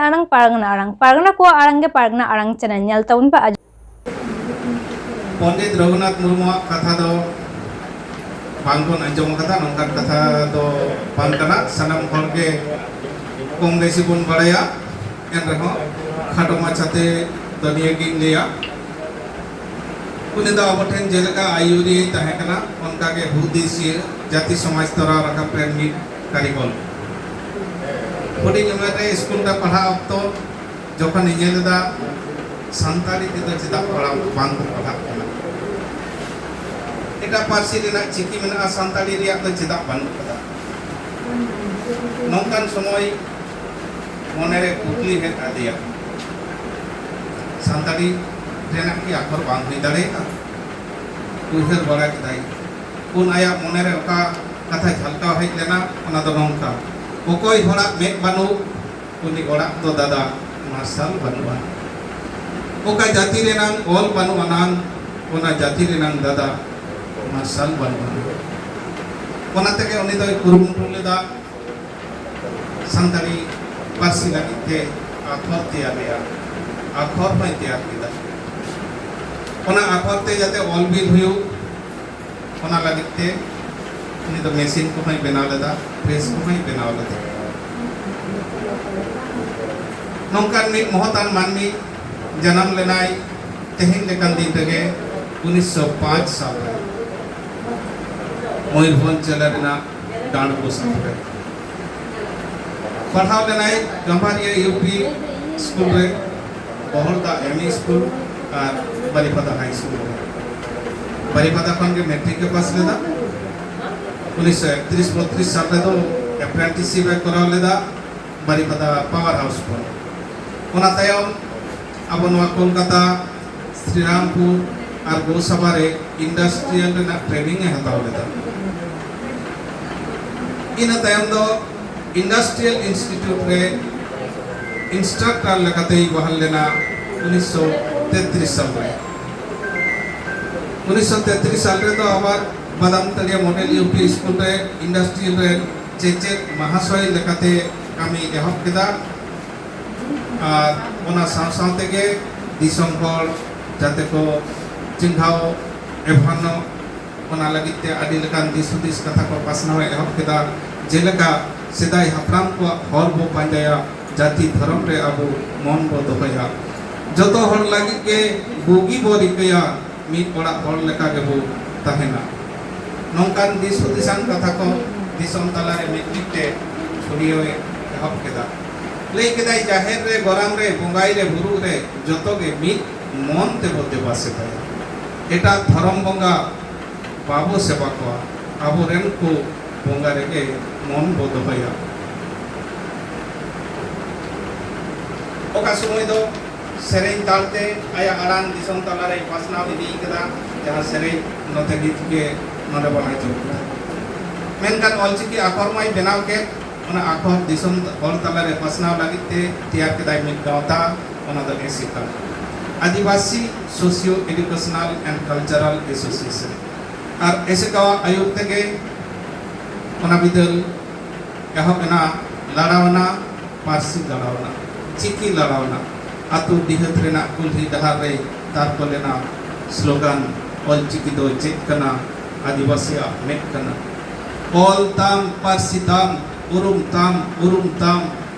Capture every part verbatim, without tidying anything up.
ᱟᱲᱟᱝ ᱯᱟᱨᱜᱟᱱᱟ ᱟᱲᱟᱝ, ᱯᱟᱨᱜᱟᱱᱟ ᱠᱚᱣᱟᱜ ᱟᱲᱟᱝ ᱜᱮ ᱯᱟᱨᱜᱟᱱᱟ ᱟᱲᱟᱝ ᱪᱮᱱᱮᱞ, ᱧᱮᱞ ᱛᱟᱵᱚᱱ ᱯᱮ, ᱟᱸᱡᱚᱢ᱾ ᱯᱚᱱᱰᱤᱛ ᱨᱚᱜᱷᱩᱱᱟᱛᱷ ᱢᱩᱨᱢᱩᱣᱟᱜ ᱠᱟᱛᱷᱟ ᱫᱚ ᱵᱟᱝᱵᱚᱱ ᱟᱸᱡᱚᱢ ᱟᱠᱟᱫᱟ, ᱱᱚᱝᱠᱟᱱ ᱠᱟᱛᱷᱟ ᱫᱚ ᱵᱟᱝ ᱠᱟᱱᱟ᱾ ᱥᱟᱱᱟᱢ ᱦᱚᱲ ᱜᱮ ᱠᱚᱢ ᱵᱮᱥᱤ ᱵᱚᱱ ᱵᱟᱲᱟᱭᱟ, ᱮᱱ ᱨᱮᱦᱚᱸ ᱠᱷᱟᱴᱚ ᱢᱟᱪᱷᱟᱛᱮ ᱫᱚ ᱱᱤᱭᱟᱹ ᱜᱤᱧ ᱞᱟᱹᱭᱟ᱾ ᱩᱱᱤ ᱫᱚ ᱟᱵᱚ ᱴᱷᱮᱱ ᱡᱮᱞᱮᱠᱟ ᱟᱹᱭᱩᱨᱤᱭᱟᱹᱭ ᱛᱟᱦᱮᱸ ᱠᱟᱱᱟ, ᱚᱱᱠᱟ ᱜᱮ ᱦᱩᱫᱤᱥᱤᱭᱟᱹ, ᱡᱟᱹᱛᱤ ᱥᱚᱢᱟᱡᱽ ᱛᱚᱨᱟᱣ ᱨᱟᱠᱟᱵ ᱨᱮᱱ ᱢᱤᱫ ᱠᱟᱹᱨᱤᱜᱚᱞ᱾ ᱦᱩᱰᱤᱧ ᱩᱢᱮᱨ ᱨᱮ ᱥᱠᱩᱞ ᱨᱮ ᱯᱟᱲᱦᱟᱣ ᱚᱠᱛᱚ ᱡᱚᱠᱷᱚᱱ ᱤᱧ ᱧᱮᱞ ᱮᱫᱟ, ᱥᱟᱱᱛᱟᱲᱤ ᱛᱮᱫᱚ ᱪᱮᱫᱟᱜ ᱯᱟᱲᱦᱟᱣ ᱵᱟᱝ ᱠᱚ ᱯᱟᱲᱦᱟᱜ ᱠᱟᱱᱟ? ᱮᱴᱟᱜ ᱯᱟᱹᱨᱥᱤ ᱨᱮᱱᱟᱜ ᱪᱤᱠᱤ ᱢᱮᱱᱟᱜᱼᱟ, ᱥᱟᱱᱛᱟᱲᱤ ᱨᱮᱭᱟᱜ ᱫᱚ ᱪᱮᱫᱟᱜ ᱵᱟᱹᱱᱩᱜ ᱠᱟᱫᱟ? ᱱᱚᱝᱠᱟᱱ ᱥᱚᱢᱚᱭ ᱢᱚᱱᱮᱨᱮ ᱠᱩᱠᱞᱤ ᱦᱮᱡ ᱟᱫᱮᱭᱟ, ᱥᱟᱱᱛᱟᱲᱤ ᱨᱮᱱᱟᱜ ᱠᱤ ᱟᱠᱷᱚᱨ ᱵᱟᱝ ᱦᱩᱭ ᱫᱟᱲᱮᱭᱟᱜᱼᱟ? ᱩᱭᱦᱟᱹᱨ ᱵᱟᱲᱟ ᱠᱮᱫᱟᱭ᱾ ᱩᱱ ᱟᱭᱟᱜ ᱢᱚᱱᱮᱨᱮ ᱚᱠᱟ ᱠᱟᱛᱷᱟ ᱡᱷᱟᱞᱠᱟᱣ ᱦᱮᱡ ᱞᱮᱱᱟ, ᱚᱱᱟ ᱫᱚ ᱱᱚᱝᱠᱟ, ᱚᱠᱚᱭ ᱦᱚᱲᱟᱜ ᱢᱮᱫ ᱵᱟᱹᱱᱩᱜ, ᱩᱱᱤ ᱚᱲᱟᱜ ᱫᱚ ᱫᱟᱫᱟ ᱢᱟᱨᱥᱟᱞ ᱵᱟᱹᱱᱩᱜᱼᱟ᱾ ᱚᱠᱟ ᱡᱟᱹᱛᱤ ᱨᱮᱱᱟᱝ ᱚᱞ ᱵᱟᱹᱱᱩᱜ ᱟᱱᱟᱝ, ᱚᱱᱟ ᱡᱟᱹᱛᱤ ᱨᱮᱱᱟᱝ ᱫᱟᱫᱟ ᱢᱟᱨᱥᱟᱞ ᱵᱟᱹᱱᱩᱜᱼᱟ᱾ ᱚᱱᱟ ᱛᱮᱜᱮ ᱩᱱᱤ ᱫᱚᱭ ᱠᱩᱨᱩᱢᱩᱴᱩ ᱞᱮᱫᱟ ᱥᱟᱱᱛᱟᱲᱤ ᱯᱟᱹᱨᱥᱤ ᱞᱟᱹᱜᱤᱫ ᱛᱮ ᱟᱠᱷᱚᱨ ᱛᱮᱭᱟᱨ ᱨᱮᱭᱟᱜ, ᱟᱠᱷᱚᱨ ᱦᱚᱸᱭ ᱛᱮᱭᱟᱨ ᱠᱮᱫᱟ᱾ ᱚᱱᱟ ᱟᱠᱷᱚᱨ ᱛᱮ ᱡᱟᱛᱮ ᱚᱞ ᱵᱤᱞ ᱦᱩᱭᱩᱜ, ᱚᱱᱟ ᱞᱟᱹᱜᱤᱫ ᱛᱮ ᱩᱱᱤ ᱫᱚ ᱢᱮᱥᱤᱱ ᱠᱚᱦᱚᱸᱭ ᱵᱮᱱᱟᱣ ᱞᱮᱫᱟ, ᱯᱨᱮᱥ ᱠᱚᱦᱚᱸᱭ ᱵᱮᱱᱟᱣ ᱞᱮᱫᱟ᱾ ᱱᱚᱝᱠᱟᱱ ᱢᱤᱫ ᱢᱚᱦᱚᱛᱟᱱ ᱢᱟᱹᱱᱢᱤ ᱡᱟᱱᱟᱢ ᱞᱮᱱᱟᱭ ᱛᱮᱦᱮᱧ ᱞᱮᱠᱟᱱ ᱫᱤᱱ ᱨᱮᱜᱮ, ᱩᱱᱤᱥᱥᱚ ᱯᱟᱸᱪ ᱥᱟᱞ ᱨᱮ ᱢᱚᱭᱩᱨᱵᱷᱚᱸᱡᱽ ᱡᱮᱞᱟ ᱨᱮᱱᱟᱜ ᱰᱟᱸᱰᱵᱳ ᱥᱟᱛ ᱨᱮ᱾ ᱯᱟᱲᱦᱟᱣ ᱞᱮᱱᱟᱭ ᱜᱟᱢᱵᱷᱟᱨᱤᱭᱟᱹ ᱤᱭᱩ ᱯᱤ ᱥᱠᱩᱞ ᱨᱮ, ᱵᱚᱦᱚᱲᱫᱟ ᱮᱢ ᱤ ᱥᱠᱩᱞ ᱟᱨ ᱵᱟᱨᱤᱯᱟᱫᱟ ᱦᱟᱭ ᱥᱠᱩᱞ ᱨᱮ᱾ ᱵᱟᱨᱤᱯᱟᱫᱟ ᱠᱷᱚᱱ ᱜᱮ ᱢᱮᱴᱨᱤᱠ ᱮ ᱯᱟᱥ ᱞᱮᱫᱟ᱾ ᱩᱱᱤᱥᱥᱚ ᱮᱠᱛᱨᱤᱥ ᱵᱚᱛᱨᱤᱥ ᱥᱟᱞ ᱨᱮᱫᱚ ᱮᱯᱨᱮᱱᱴᱤᱥᱤᱯ ᱮ ᱠᱚᱨᱟᱣ ᱞᱮᱫᱟ ᱵᱟᱨᱤᱯᱟᱫᱟ ᱯᱟᱣᱟᱨ ᱦᱟᱣᱩᱥ ᱠᱷᱚᱱ᱾ ᱚᱱᱟ ᱛᱟᱭᱚᱢ ᱟᱵᱚ ᱱᱚᱣᱟ ᱠᱳᱞᱠᱟᱛᱟ, ᱥᱨᱤᱨᱟᱢᱯᱩᱨ ᱟᱨ ᱜᱳᱥᱟᱵᱟ ᱨᱮ ᱤᱱᱰᱟᱥᱴᱨᱤᱭᱟᱞ ᱨᱮᱱᱟᱜ ᱴᱨᱮᱱᱤᱝ ᱮ ᱦᱟᱛᱟᱣ ᱞᱮᱫᱟ᱾ ᱤᱱᱟᱹ ᱛᱟᱭᱚᱢ ᱫᱚ ᱤᱱᱰᱟᱥᱴᱨᱤᱭᱟᱞ ᱤᱱᱥᱴᱤᱴᱤᱭᱩᱴ ᱨᱮ ᱤᱱᱥᱴᱨᱟᱠᱴᱟᱨ ᱞᱮᱠᱟᱛᱮᱭ ᱵᱚᱦᱟᱞ ᱞᱮᱱᱟ ᱩᱱᱤᱥᱥᱚ ᱛᱮᱛᱨᱤᱥ ᱥᱟᱞ ᱨᱮ᱾ ᱩᱱᱤᱥᱥᱚ ᱛᱮᱛᱨᱤᱥ ᱥᱟᱞ ᱨᱮᱫᱚ ᱟᱵᱟᱨ ᱵᱟᱫᱟᱢ ᱛᱟᱹᱲᱤᱭᱟ ᱢᱚᱰᱮᱞ ᱭᱩ ᱯᱤ ᱥᱠᱩᱞ ᱨᱮ ᱤᱱᱰᱟᱥᱴᱨᱤᱭᱟᱞ ᱨᱮ ᱪᱮᱪᱮᱫ ᱢᱟᱦᱟᱥᱚᱭ ᱞᱮᱠᱟᱛᱮ ᱠᱟᱹᱢᱤ ᱮᱦᱚᱵ ᱠᱮᱫᱟ᱾ ᱟᱨ ᱚᱱᱟ ᱥᱟᱶ ᱥᱟᱶ ᱛᱮᱜᱮ ᱫᱤᱥᱚᱢ ᱦᱚᱲ ᱡᱟᱛᱮ ᱠᱚ ᱪᱮᱸᱜᱷᱟᱣ ᱮᱵᱷᱟᱱᱚᱜ, ᱚᱱᱟ ᱞᱟᱹᱜᱤᱫ ᱛᱮ ᱟᱹᱰᱤ ᱞᱮᱠᱟᱱ ᱫᱤᱥ ᱦᱩᱫᱤᱥ ᱠᱟᱛᱷᱟ ᱠᱚ ᱯᱟᱥᱱᱟᱣ ᱮ ᱮᱦᱚᱵ ᱠᱮᱫᱟ᱾ ᱡᱮᱞᱮᱠᱟ ᱥᱮᱫᱟᱭ ᱦᱟᱯᱲᱟᱢ ᱠᱚᱣᱟᱜ ᱦᱚᱨ ᱵᱚ ᱯᱟᱸᱡᱟᱭᱟ, ᱡᱟᱹᱛᱤ ᱫᱷᱚᱨᱚᱢ ᱨᱮ ᱟᱵᱚ ᱢᱚᱱ ᱵᱚ ᱫᱚᱦᱚᱭᱟ, ᱡᱚᱛᱚ ᱦᱚᱲ ᱞᱟᱹᱜᱤᱫ ᱜᱮ ᱵᱩᱜᱤ ᱵᱚ ᱨᱤᱠᱟᱹᱭᱟ, ᱢᱤᱫ ᱚᱲᱟᱜ ᱦᱚᱲ ᱞᱮᱠᱟ ᱜᱮᱵᱚ ᱛᱟᱦᱮᱱᱟ᱾ ᱱᱚᱝᱠᱟᱱ ᱫᱤᱥ ᱦᱩᱫᱤᱥᱟᱱ ᱠᱟᱛᱷᱟ ᱠᱚ ᱫᱤᱥᱚᱢ ᱛᱟᱞᱟᱨᱮ ᱢᱤᱫ ᱢᱤᱫ ᱛᱮ ᱪᱷᱩᱲᱭᱟᱹᱣ ᱮ ᱮᱦᱚᱵ ᱠᱮᱫᱟ᱾ ᱞᱟᱹᱭ ᱠᱮᱫᱟᱭ, ᱡᱟᱦᱮᱨ ᱨᱮ, ᱜᱚᱨᱟᱢ ᱨᱮ, ᱵᱚᱸᱜᱟᱭ ᱨᱮ, ᱵᱩᱨᱩ ᱨᱮ, ᱡᱚᱛᱚ ᱜᱮ ᱢᱤᱫ ᱢᱚᱱ ᱛᱮᱵᱚ ᱫᱮᱵᱟ ᱥᱮᱵᱟᱭᱟ᱾ ᱮᱴᱟᱜ ᱫᱷᱚᱨᱚᱢ ᱵᱚᱸᱜᱟ ᱵᱟᱵᱚ ᱥᱮᱵᱟ ᱠᱚᱣᱟ, ᱟᱵᱚᱨᱮᱱ ᱠᱚ ᱵᱚᱸᱜᱟ ᱨᱮᱜᱮ ᱢᱚᱱ ᱵᱚ ᱫᱚᱦᱚᱭᱟ᱾ ᱚᱠᱟ ᱥᱚᱢᱚᱭ ᱫᱚ ᱥᱮᱨᱮᱧ ᱛᱟᱞᱛᱮ ᱟᱭᱟᱜ ᱟᱲᱟᱝ ᱫᱤᱥᱚᱢ ᱛᱟᱞᱟᱨᱮᱭ ᱯᱟᱥᱱᱟᱣ ᱤᱫᱤ ᱠᱮᱫᱟ, ᱡᱟᱦᱟᱸ ᱥᱮᱨᱮᱧ ᱱᱚᱛᱮ ᱱᱤᱛ ᱜᱮ ᱱᱚᱰᱮ ᱵᱚᱱ ᱟᱸᱡᱚᱢ ᱠᱮᱫᱟ᱾ ᱢᱮᱱᱠᱷᱟᱱ ᱚᱞᱪᱤᱠᱤ ᱟᱠᱷᱚᱨ ᱢᱟᱭ ᱵᱮᱱᱟᱣ ᱠᱮᱫ, ᱚᱱᱟ ᱟᱠᱷᱚᱨ ᱫᱤᱥᱚᱢ ᱦᱚᱲ ᱛᱟᱞᱟᱨᱮ ᱯᱟᱥᱱᱟᱣ ᱞᱟᱹᱜᱤᱫ ᱛᱮ ᱛᱮᱭᱟᱨ ᱠᱮᱫᱟᱭ ᱢᱤᱫ ᱜᱟᱶᱛᱟ, ᱚᱱᱟ ᱫᱚ ASECA, Adivasi socio educational and cultural association. ᱟᱨ ᱮᱥᱮᱠᱟᱣᱟᱜ ᱟᱹᱭᱩᱨ ᱛᱮᱜᱮ ᱚᱱᱟ ᱵᱤᱫᱟᱹᱞ ᱮᱦᱚᱵ ᱮᱱᱟ, ᱞᱟᱲᱟᱣᱱᱟ, ᱯᱟᱹᱨᱥᱤ ᱞᱟᱲᱟᱣᱱᱟ, ᱪᱤᱠᱤ ᱞᱟᱲᱟᱣᱱᱟ᱾ ᱟᱹᱛᱩ ᱰᱤᱦᱟᱹᱛ ᱨᱮᱱᱟᱜ ᱠᱩᱞᱦᱤ ᱰᱟᱦᱟᱨ ᱨᱮ ᱛᱟᱨᱠᱚ ᱞᱮᱱᱟ ᱥᱞᱳᱜᱟᱱ, "ᱚᱞ ᱪᱤᱠᱤ ᱫᱚ ᱪᱮᱫ ᱠᱟᱱᱟ? ᱟᱹᱫᱤᱵᱟᱹᱥᱤᱭᱟᱜ ᱢᱮᱫ ᱠᱟᱱᱟ᱾ ᱚᱞ ᱛᱟᱢ, ᱯᱟᱹᱨᱥᱤ ᱛᱟᱢ, ᱩᱨᱩᱢ ᱛᱟᱢ, ᱩᱨᱩᱢ ᱛᱟᱢ,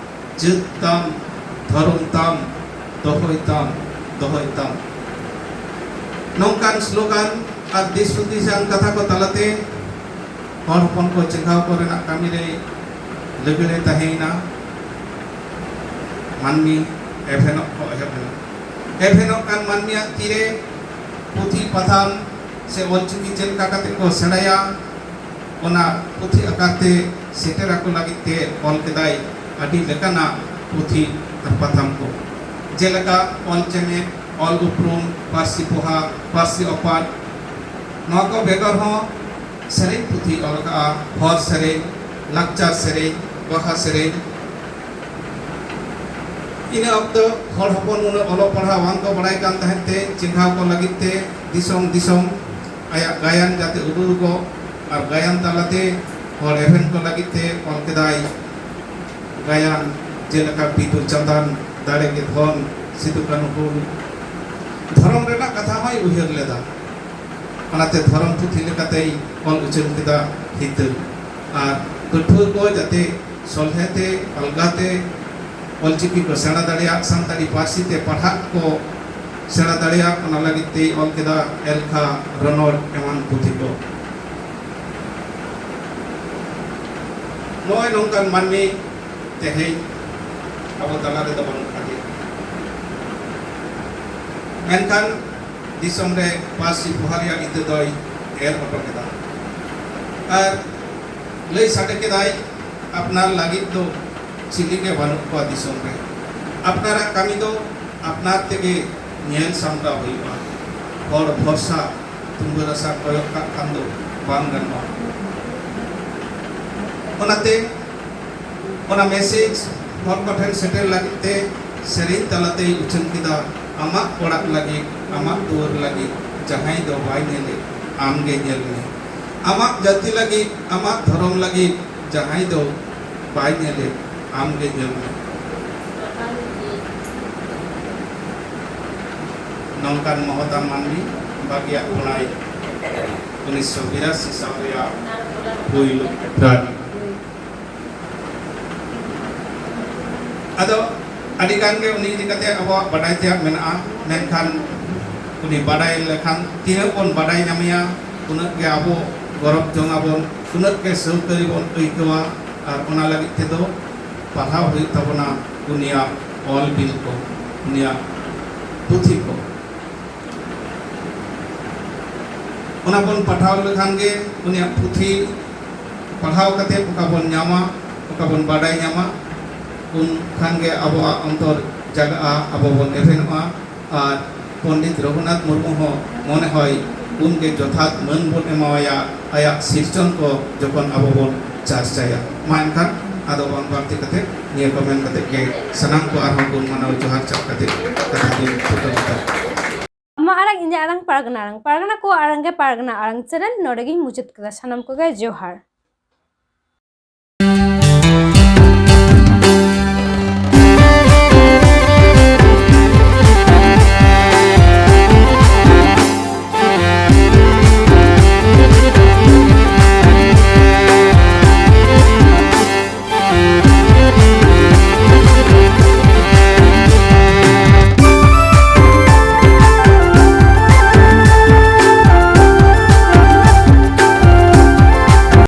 ᱡᱟᱹᱛ ᱛᱟᱢ, ᱫᱷᱚᱨᱚᱢ ᱛᱟᱢ, ᱫᱚᱦᱚᱭ ᱛᱟᱢ, ᱫᱚᱦᱚᱭ ᱛᱟᱢ᱾" ᱱᱚᱝᱠᱟᱱ ᱥᱞᱳᱜᱟᱱ ᱟᱨ ᱫᱤᱥ ᱦᱩᱫᱤᱥᱟᱱ ᱠᱟᱛᱷᱟ ᱠᱚ ᱛᱟᱞᱟᱛᱮ ᱦᱚᱲ ᱦᱚᱯᱚᱱ ᱠᱚ ᱪᱮᱸᱜᱷᱟᱣ ᱠᱚ ᱨᱮᱱᱟᱜ ᱠᱟᱹᱢᱤ ᱨᱮ ᱞᱟᱹᱜᱟᱹᱲᱮ ᱛᱟᱦᱮᱸᱭᱮᱱᱟ᱾ ᱢᱟᱹᱱᱢᱤ ᱮᱵᱷᱮᱱᱚᱜ ᱠᱚ ᱮᱦᱚᱵ ᱮᱱᱟ᱾ ᱮᱵᱷᱮᱱᱚᱜ ᱠᱟᱱ ᱢᱟᱹᱱᱢᱤᱭᱟᱜ ᱛᱤᱨᱮ ᱯᱩᱛᱷᱤ ᱯᱟᱛᱷᱟᱢ ᱥᱮ ᱚᱞᱪᱤᱠᱤ ᱪᱮᱫ ᱞᱮᱠᱟ ᱠᱟᱛᱮ ᱠᱚ ᱥᱮᱬᱟᱭᱟ, ᱚᱱᱟ ᱯᱩᱛᱷᱤ ᱟᱠᱟᱨ ᱛᱮ ᱥᱮᱴᱮᱨ ᱟᱠᱚ ᱞᱟᱹᱜᱤᱫ ᱛᱮ ᱚᱞ ᱠᱮᱫᱟᱭ ᱟᱹᱰᱤ ᱞᱮᱠᱟᱱᱟᱜ ᱯᱩᱛᱷᱤ ᱟᱨ ᱯᱟᱛᱷᱟᱢ ᱠᱚ, ᱡᱮᱞᱮᱠᱟ ᱚᱞ ᱪᱮᱢᱮᱫ, ᱚᱞ ᱩᱯᱨᱩᱢ, ᱯᱟᱹᱨᱥᱤ ᱯᱚᱦᱟ, ᱯᱟᱹᱨᱥᱤ ᱚᱯᱟᱛ᱾ ᱱᱚᱣᱟ ᱠᱚ ᱵᱮᱜᱚᱨ ᱦᱚᱸ ᱥᱮᱨᱮᱧ ᱯᱩᱛᱷᱤᱭ ᱚᱞ ᱟᱠᱟᱫᱼᱟ, ᱦᱚᱲ ᱥᱮᱨᱮᱧ, ᱞᱟᱠᱪᱟᱨ ᱥᱮᱨᱮᱧ, ᱵᱟᱦᱟ ᱥᱮᱨᱮᱧ᱾ ᱤᱱᱟᱹ ᱚᱠᱛᱚ ᱦᱚᱲ ᱦᱚᱯᱚᱱ ᱩᱱᱟᱹᱜ ᱚᱞᱚᱜ ᱯᱟᱲᱦᱟᱣ ᱵᱟᱝ ᱠᱚ ᱵᱟᱲᱟᱭ ᱠᱟᱱ ᱛᱟᱦᱮᱸᱫ ᱛᱮ, ᱪᱮᱸᱜᱷᱟᱣ ᱠᱚ ᱞᱟᱹᱜᱤᱫ ᱛᱮ ᱫᱤᱥᱚᱢ ᱫᱤᱥᱚᱢ ᱟᱭᱟᱜ ᱜᱟᱭᱟᱱ ᱡᱟᱛᱮ ᱩᱫᱩᱜᱚᱜ ᱟᱨ ᱜᱟᱭᱟᱱ ᱛᱟᱞᱟᱛᱮ ᱦᱚᱲ ᱮᱵᱷᱮᱱ ᱠᱚ ᱞᱟᱹᱜᱤᱫ ᱛᱮ ᱚᱞ ᱠᱮᱫᱟᱭ ᱜᱟᱭᱟᱱ, ᱡᱮᱞᱮᱠᱟ ᱵᱤᱫᱩ ᱪᱟᱸᱫᱟᱱ, ᱫᱟᱲᱮ ᱜᱮ ᱫᱷᱚᱱ, ᱥᱤᱫᱩ ᱠᱟᱹᱱᱦᱩ ᱦᱩᱞ, ᱫᱷᱚᱨᱚᱢ ᱨᱮᱱᱟᱜ ᱠᱟᱛᱷᱟ ᱦᱚᱸᱭ ᱩᱭᱦᱟᱹᱨ ᱞᱮᱫᱟ᱾ ᱚᱱᱟᱛᱮ ᱫᱷᱚᱨᱚᱢ ᱯᱩᱛᱷᱤ ᱞᱮᱠᱟᱛᱮᱭ ᱚᱞ ᱩᱪᱷᱟᱹᱱ ᱠᱮᱫᱟ ᱦᱤᱛᱟᱹ᱾ ᱟᱨ ᱯᱟᱹᱴᱷᱩᱣᱟᱹ ᱠᱚ ᱡᱟᱛᱮ ᱥᱚᱞᱦᱮ ᱛᱮ, ᱟᱞᱜᱟ ᱛᱮ ᱚᱞᱪᱤᱠᱤ ᱠᱚ ᱥᱮᱬᱟ ᱫᱟᱲᱮᱭᱟᱜ, ᱥᱟᱱᱛᱟᱲᱤ ᱯᱟᱹᱨᱥᱤ ᱛᱮ ᱯᱟᱲᱦᱟᱜ ᱠᱚ ᱥᱮᱬᱟ ᱫᱟᱲᱮᱭᱟᱜ, ᱚᱱᱟ ᱞᱟᱹᱜᱤᱫ ᱛᱮᱭ ᱚᱞ ᱠᱮᱫᱟ ᱮᱞᱠᱷᱟ, ᱨᱚᱱᱚᱲ ᱮᱢᱟᱱ ᱯᱩᱛᱷᱤ ᱠᱚ᱾ ᱱᱚᱜᱼᱚᱭ ᱱᱚᱝᱠᱟᱱ ᱢᱟᱹᱱᱢᱤ ᱛᱮᱦᱮᱧ ᱟᱵᱚ ᱛᱟᱞᱟ ᱨᱮᱫᱚ ᱵᱟᱹᱱᱩᱜ ᱟᱠᱟᱫᱮᱭᱟ᱾ ᱢᱮᱱᱠᱷᱟᱱ ᱫᱤᱥᱚᱢ ᱨᱮ ᱯᱟᱹᱨᱥᱤ ᱯᱚᱦᱟ ᱨᱮᱭᱟᱜ ᱤᱛᱟᱹ ᱫᱚᱭ ᱮᱨ ᱦᱚᱴᱚ ᱠᱮᱫᱟ᱾ ᱟᱨ ᱞᱟᱹᱭ ᱥᱟᱰᱮ ᱠᱮᱫᱟᱭ, ᱟᱯᱱᱟᱨ ᱞᱟᱹᱜᱤᱫ ᱫᱚ ᱪᱤᱞᱤ ᱜᱮ ᱵᱟᱹᱱᱩᱜ ᱠᱚᱣᱟ ᱫᱤᱥᱚᱢ ᱨᱮ᱾ ᱟᱯᱱᱟᱨᱟᱜ ᱠᱟᱹᱢᱤ ᱫᱚ ᱟᱯᱱᱟᱨ ᱛᱮᱜᱮ ᱧᱮᱞ ᱥᱟᱢᱴᱟᱣ ᱦᱩᱭᱩᱜᱼᱟ᱾ ᱦᱚᱲ ᱵᱷᱚᱨᱥᱟ ᱛᱩᱢᱵᱟᱹ ᱨᱟᱥᱟ ᱠᱚᱭᱚᱜ ᱠᱟᱜ ᱠᱷᱟᱱ ᱫᱚ ᱵᱟᱝ ᱜᱟᱱᱚᱜᱼᱟ᱾ ᱚᱱᱟᱛᱮ ᱚᱱᱟ ᱢᱮᱥᱮᱡᱽ ᱦᱚᱲ ᱠᱚᱴᱷᱮᱱ ᱥᱮᱴᱮᱨ ᱞᱟᱹᱜᱤᱫ ᱛᱮ ᱥᱮᱨᱮᱧ ᱛᱟᱞᱟᱛᱮᱭ ᱩᱪᱷᱟᱹᱱ ᱠᱮᱫᱟ, ᱟᱢᱟᱜ ᱚᱲᱟᱜ ᱞᱟᱹᱜᱤᱫ, ᱟᱢᱟᱜ ᱫᱩᱣᱟᱹᱨ ᱞᱟᱹᱜᱤᱫ ᱡᱟᱦᱟᱸᱭ ᱫᱚ ᱵᱟᱭ ᱧᱮᱞᱮᱫ, ᱟᱢ ᱜᱮ ᱧᱮᱞ ᱢᱮ᱾ ᱟᱢᱟᱜ ᱡᱟᱹᱛᱤ ᱞᱟᱹᱜᱤᱫ, ᱟᱢᱟᱜ ᱫᱷᱚᱨᱚᱢ ᱞᱟᱹᱜᱤᱫ ᱡᱟᱦᱟᱸᱭ ᱫᱚ ᱵᱟᱭ ᱧᱮᱞᱮᱫ, ᱟᱢ ᱜᱮ ᱧᱮᱞ ᱢᱮ᱾ ᱱᱚᱝᱠᱟᱱ ᱢᱚᱦᱚᱛᱟᱱ ᱢᱟᱹᱱᱢᱤ ᱵᱟᱹᱜᱤᱭᱟᱜ ᱵᱚᱱᱟᱭ ᱩᱱᱤᱥᱥᱚ ᱵᱤᱨᱟᱥᱤ ᱥᱟᱞ ᱨᱮᱭᱟᱜ ᱯᱩᱭᱞᱩ ᱯᱷᱮᱵᱽᱨᱩᱣᱟᱨᱤ᱾ ᱟᱫᱚ ᱟᱹᱰᱤ ᱜᱟᱱ ᱜᱮ ᱩᱱᱤ ᱤᱫᱤ ᱠᱟᱛᱮ ᱟᱵᱚᱣᱟᱜ ᱵᱟᱰᱟᱭ ᱛᱮᱭᱟᱜ ᱢᱮᱱᱟᱜᱼᱟ, ᱢᱮᱱᱠᱷᱟᱱ ᱩᱱᱤ ᱵᱟᱰᱟᱭ ᱞᱮᱠᱷᱟᱱ ᱛᱤᱱᱟᱹᱜ ᱵᱚᱱ ᱵᱟᱰᱟᱭ ᱧᱟᱢᱮᱭᱟ, ᱩᱱᱟᱹᱜ ᱜᱮ ᱟᱵᱚ ᱜᱚᱨᱚᱵᱽ ᱡᱚᱝ ᱟᱵᱚᱱ, ᱩᱱᱟᱹᱜ ᱜᱮ ᱥᱟᱹᱣᱠᱟᱹᱨᱤ ᱵᱚᱱ ᱟᱹᱭᱠᱟᱹᱣᱟ᱾ ᱟᱨ ᱚᱱᱟ ᱞᱟᱹᱜᱤᱫ ᱛᱮᱫᱚ ᱯᱟᱲᱦᱟᱣ ᱦᱩᱭᱩᱜ ᱛᱟᱵᱚᱱᱟ ᱩᱱᱤᱭᱟᱜ ᱚᱞ ᱵᱤᱞ ᱠᱚ, ᱩᱱᱤᱭᱟᱜ ᱯᱩᱛᱷᱤ ᱠᱚ᱾ ᱚᱱᱟ ᱵᱚᱱ ᱯᱟᱲᱦᱟᱣ ᱞᱮᱠᱷᱟᱱ ᱜᱮ ᱩᱱᱤᱭᱟᱜ ᱯᱩᱛᱷᱤ ᱯᱟᱲᱦᱟᱣ ᱠᱟᱛᱮ ᱚᱠᱟ ᱵᱚᱱ ᱧᱟᱢᱟ, ᱚᱠᱟ ᱵᱚᱱ ᱵᱟᱰᱟᱭ ᱧᱟᱢᱟ, ᱩᱱ ᱠᱷᱟᱱ ᱜᱮ ᱟᱵᱚᱣᱟᱜ ᱚᱱᱛᱚᱨ ᱡᱟᱜᱟᱜᱼᱟ, ᱟᱵᱚ ᱵᱚᱱ ᱮᱵᱷᱮᱱᱚᱜᱼᱟ᱾ ᱟᱨ ᱯᱚᱱᱰᱤᱛ ᱨᱚᱜᱷᱩᱱᱟᱛᱷ ᱢᱩᱨᱢᱩ ᱦᱚᱸ ᱢᱚᱱᱮ ᱦᱚᱭ ᱩᱱᱜᱮ ᱡᱚᱛᱷᱟᱛ ᱢᱟᱹᱱ ᱵᱚᱱ ᱮᱢᱟᱣᱟᱭᱟ, ᱟᱭᱟᱜ ᱥᱤᱨᱡᱚᱱ ᱠᱚ ᱡᱚᱠᱷᱚᱱ ᱟᱵᱚ ᱵᱚᱱ ᱪᱟᱨᱪᱟᱭᱟ᱾ ᱢᱟ ᱮᱱᱠᱷᱟᱱ ᱟᱫᱚ ᱵᱟᱝ ᱵᱟᱹᱲᱛᱤ ᱠᱟᱛᱮ ᱱᱤᱭᱟᱹ ᱠᱚ ᱢᱮᱱ ᱠᱟᱛᱮ ᱜᱮ ᱥᱟᱱᱟᱢ ᱠᱚ ᱟᱨᱦᱚᱸ ᱵᱚᱱ ᱢᱟᱱᱟᱣ ᱡᱚᱦᱟᱨ ᱪᱟᱞ ᱠᱟᱛᱮ ᱠᱟᱛᱷᱟ ᱫᱚᱧ ᱛᱷᱩᱠᱟᱹᱢ ᱮᱫᱟ᱾ ᱟᱢᱟᱜ ᱟᱲᱟᱝ, ᱤᱧᱟᱹᱜ ᱟᱲᱟᱝ, ᱯᱟᱨᱜᱟᱱᱟ ᱟᱲᱟᱝ, ᱯᱟᱨᱜᱟᱱᱟ ᱠᱚᱣᱟᱜ ᱟᱲᱟᱝ ᱜᱮ ᱯᱟᱨᱜᱟᱱᱟ ᱟᱲᱟᱝ ᱪᱮᱱᱮᱞ ᱱᱚᱰᱮ ᱜᱤᱧ ᱢᱩᱪᱟᱹᱫ ᱠᱮᱫᱟ᱾ ᱥᱟᱱᱟᱢ ᱠᱚᱜᱮ ᱡᱚᱦᱟᱨ᱾